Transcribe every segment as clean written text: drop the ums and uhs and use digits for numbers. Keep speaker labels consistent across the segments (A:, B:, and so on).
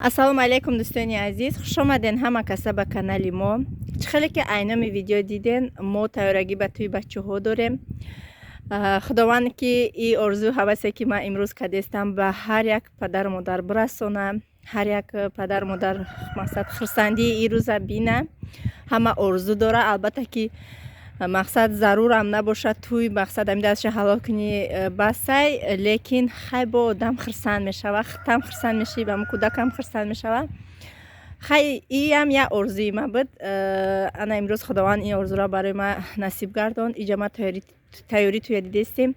A: Ассалому алайкум, дӯстони азиз, хушомаден ҳама каса ба канали мо. Чӣ хеле ки айноми видео диден, мо тайёрагӣ ба тӯи бачаҳо дорем. Худованд ки и орзу ҳавасе ки ман имрӯз кардестам, ба ҳар як падару модар бирасона, ҳар як падару модар мақсад хурсандии ин рӯза бина. Ҳама орзу дора, албатта ки мақсад зарурам набошад, тӯй мақсад ами дастша ҳалол кунӣ, басай, лекин хай бо одам хурсанд мешава, худтам хурсанд мешавӣ, ба кӯдакам хурсанд мешава. Хай, иам як орзуи ман буд. Ана имрӯз Худованд ин орзуро барои ман насиб гардонд. Иҷа ма тайёрӣ тӯя дидестем.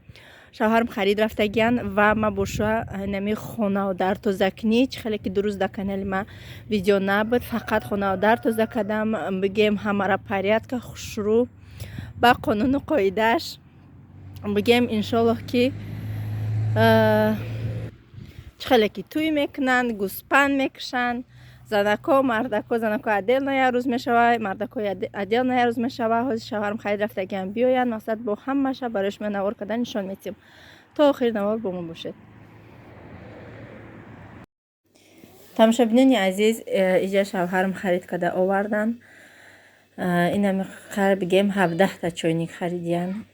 A: Шавҳарам харид рафтагиян ва ма боша нами хонау дар тозакунӣ. Чӣ хеле ки дурӯз дар канали ма видео набуд, фақат хонау дар тоза кардам, бигем, ҳамара порядка, хушрӯ, ба қонуну қоидааш бигем. Иншоллоҳ ки чӣ хеле ки тӯй мекунанд, гӯспанд мекушанд занако, мардако. Занако отдельно як рӯз мешава, мардако отдельно як рӯз мешава. Ҳозир шавҳарам харид рафтагиам, биёянд, мақсад бо ҳамаша барои шумо навор кардан нишон медиҳем. То охири навор бо мо бошед. Тамошобинони азиз, иҷа шавҳарам харид карда овардан. Инами бигем, 17-та чойник харидиян.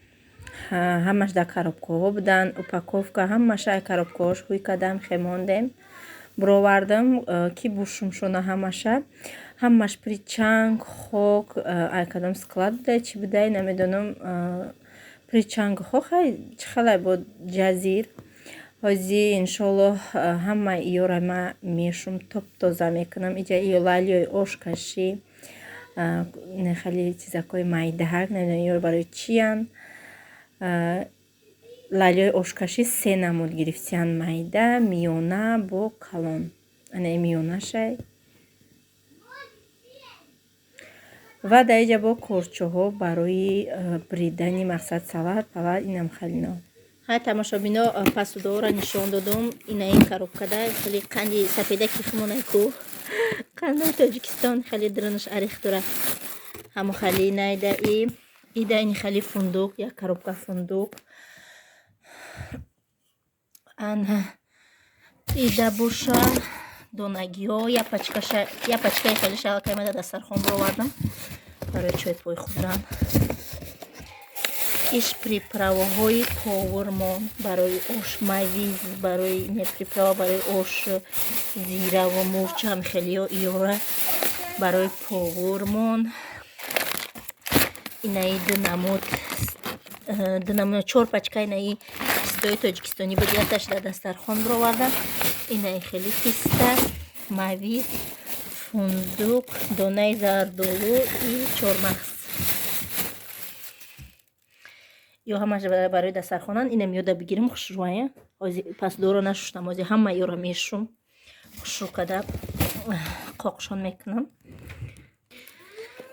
A: Ҳамаш дар коробкаҳо буданд, упаковка. Ҳамаша ай коробкаҳош ҳуй кардам, хемондем, буровардам ки бушумшона. Ҳамаша, ҳамаш пури чанг, хок. Ай кадом склад будай, чӣ будай, намедонам. Пури чангу хок, хай чӣ хелай бо ҷазир. Ҳози иншоллоҳ ҳамаи иёра ма мешум, топ тоза мекунам. Иҷа иё лалиёи ошкашӣ, хеле чизакҳои майдаҳак, намедонам иёро барои чиянд. Лалиёи ошкашӣ се намуд гирифтиянд: майда, миёна бо калон. Ана миёнашай. Ва дар иҷа бо корчоҳо барои бридани мақсад салат палат, инам хелино. Ҳай, тамошобино, посудаҳоро нишон додум. Ина ин коробкада хеле қанди сафедаки хумонай ку, қандаи Тоҷикистон, хеле дурунаш арих дора, ҳамо хали найда. И ида ини хели фундук, як коробка фундук. Ана ида боша донагиҳо, як пачкаша, як пачкаи хеле шалакай мада дастархон бировардам барои чойпой хӯрдан. Иш приправаҳои повармон барои ош, мавиз, барои не, приправа барои ош, зираву мурчам, хелиё иёра барои повармон. Инаи ду намуд, ду намуд, чор пачка инаи пистои тоҷикистонӣ буд, якташ дар дастархон бировардам. Инаи хеле писта, мавиз, фундук, донаи зардолу и чормағз. Ё ҳамаш барои дастархонан. Инам ёда бигирим, хушрӯая. Ҳози пасдоро нашуштам, ҳози ҳама ёро мешум, хушрӯ када қоқшон мекунам.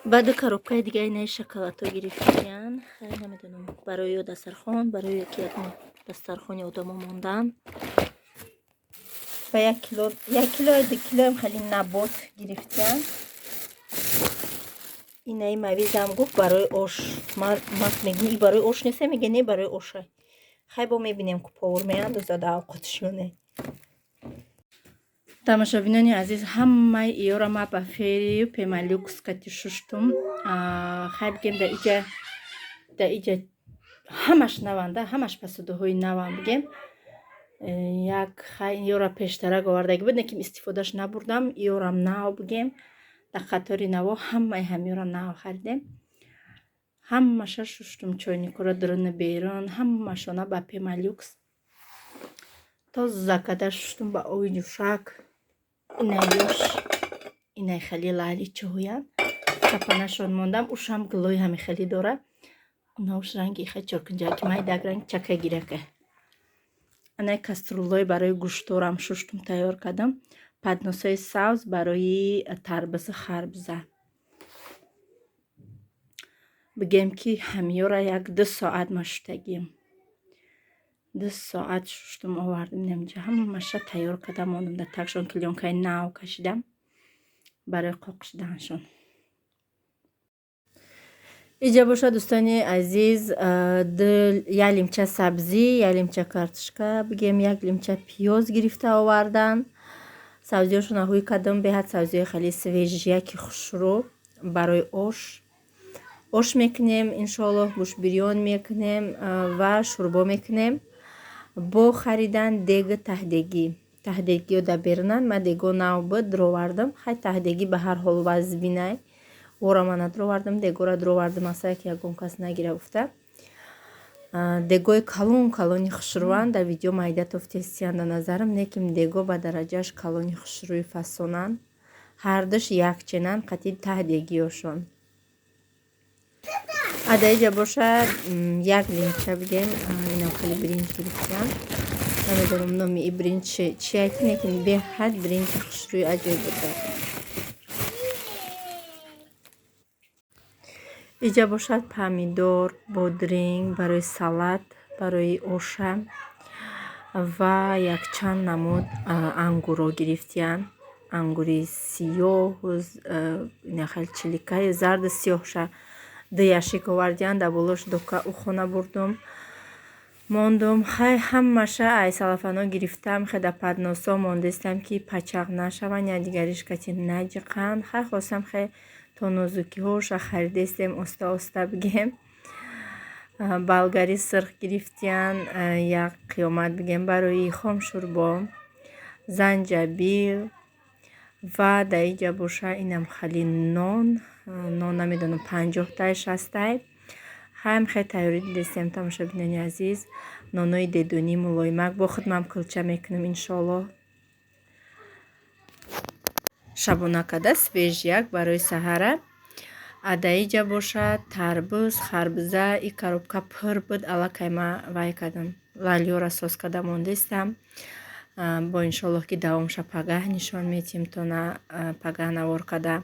A: Баъду коробкаи дига инаи шоколадҳо гирифтиян. Намедонам, барои ё дастархон, барои ки ягон дастархони одамо мондан. Ба 1 кило, 1 кило, 2 килоам хеле набот гирифтиян. Инаи мавизам гуфт барои ош. Ман мегӯм, и барои ош нест, мега не, барои оша. Хай, бо мебинем, ку повар меандозад авқотшоне. Тамошобинони азиз, ҳамаи иёра ма ба Ферию Пемолюкс кати шуштум. Хай, бигем, дар иҷа ҳамаш наванда, ҳамаш посудаҳои навам бигем. Як хай иёра пештарак овардаги буд, лекин истифодаш набурдам. Иёрам нав бигем, дар қатори наво ҳамаи ҳамёра нав харидем. Ҳамаша шуштум, чойникҳоро дуруну берун, ҳамашона ба Пемолюкс тоза карда шуштум ба оби ҷӯшак. Инаёш, инай хеле лаъли чоҳоян, чапанашон мондам, ушам гулои ҳами хеле дора. Унауш ранги хе чоркунҷаки майдак, ранг чака гирака. Анай кастрюлҳои барои гӯшторам шуштум, тайёр кардам. Подносҳои сабз барои тарбузу харбуза. Бигем ки ҳамёра як 2 соат ма шуштагием, 2 соат шуштум, овардем, инамҷа ҳамаша тайёр карда мондам. Дар тагшон клеёнкаи нав кашидам барои қоқ шуданашон. Иҷа бошад, дӯстони азиз, як лимча сабзӣ, як лимча картошка, бигем, як лимча пиёз гирифта овардан. Сабзиҳошона ҳӯй кардам, беҳад сабзиҳои хеле свежияки хушрӯ барои ош. Ош мекунем, иншоаллоҳ, гӯштбирён мекунем ва шӯрбо мекунем. Бо харидан деги таҳдегӣ. Таҳдегиё дар берунанд, ман дего нав буд, дровардам. Хай, таҳдегӣ ба ҳар ҳол вазбинай. Ора ман надровардам, дегора дровардам, асае ки ягон кас нагира гуфта. Дегои калон калони хушрӯанд, дар видео майда тофтестиянд дар назарам, лекин дего ба дараҷааш калони хушрӯи фасонанд. Ҳардуш якченанд қатъи таҳдегиёшон. Адаиҷа бошад, як линча бигем, инам хеле биринҷ гирифтам. Намедонам, номи и биринҷ чия, ки лекин беҳад биринҷи хушрӯи аҷоиб буда. Иҷа бошад помидор, бодринг барои салат, барои оша ва якчанд намуд ангурро гирифтиянд. Ангури сиёҳ, хеле чиликаи зарду сиёҳша ду яшик овардиянд, дар болош дока ухона бурдум. Мондум. Хай, ҳамаша ай салафано гирифтам, хе дар подносо мондестам, ки пачақ нашаванд, якдигариш кати наҷиқанд. Хай, хостам, хе то нозукиҳоша харидестем, оста оста бигем. Болгари сирх гирифтиянд, як қиёмат бигем, барои хомшӯрбо, занҷабил ва дар иҷа боша инам хали нон. Нон намедонам, 50-тай, 60-тай. Ҳам хе тайёрӣ дидестем, тамошобинони азиз. Нонои дедунӣ мулоимак, бо худмам кулча мекунам, иншоаллоҳ. Шабона када свежияк барои саҳара. Адаиҷа бошад тарбуз, харбуза, и коробка пур буд, аллакай ма вай кардам. Лалёра соз карда мондестам. Бо иншоаллоҳ, ки давомша пагаҳ нишон метиҳем, то на пагаҳ навор када.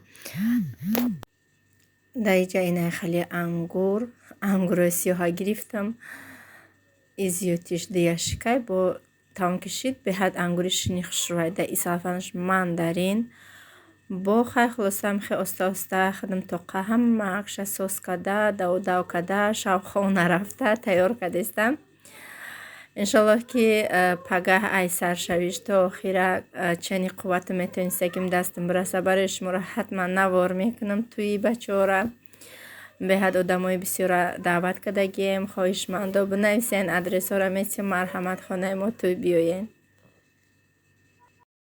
A: Дар иҷа инай хеле ангур, ангурои сиёҳа гирифтам. И зиёдтиш ду яшикай бо тамом кишид, беҳад ангури ширини хушрӯай. Дар и салафанаш мандарин. Бо хай, хулосам, хе оста оста худам тоқа ҳамаакша соз карда, дав карда, шавхона рафта тайёр кардестам. Иншоаллоҳ, ки пагаҳ ай саршавиш то охира чани қуввату метавонистагим дастам бираса, барои шуморо ҳатман навор мекунам тӯи бачаҳора. Беҳад одамои бисёра даъват кардагием, хоҳишмандо бинависен, адресҳоро метиҳем, марҳамат, хонаи мо тӯй биёен.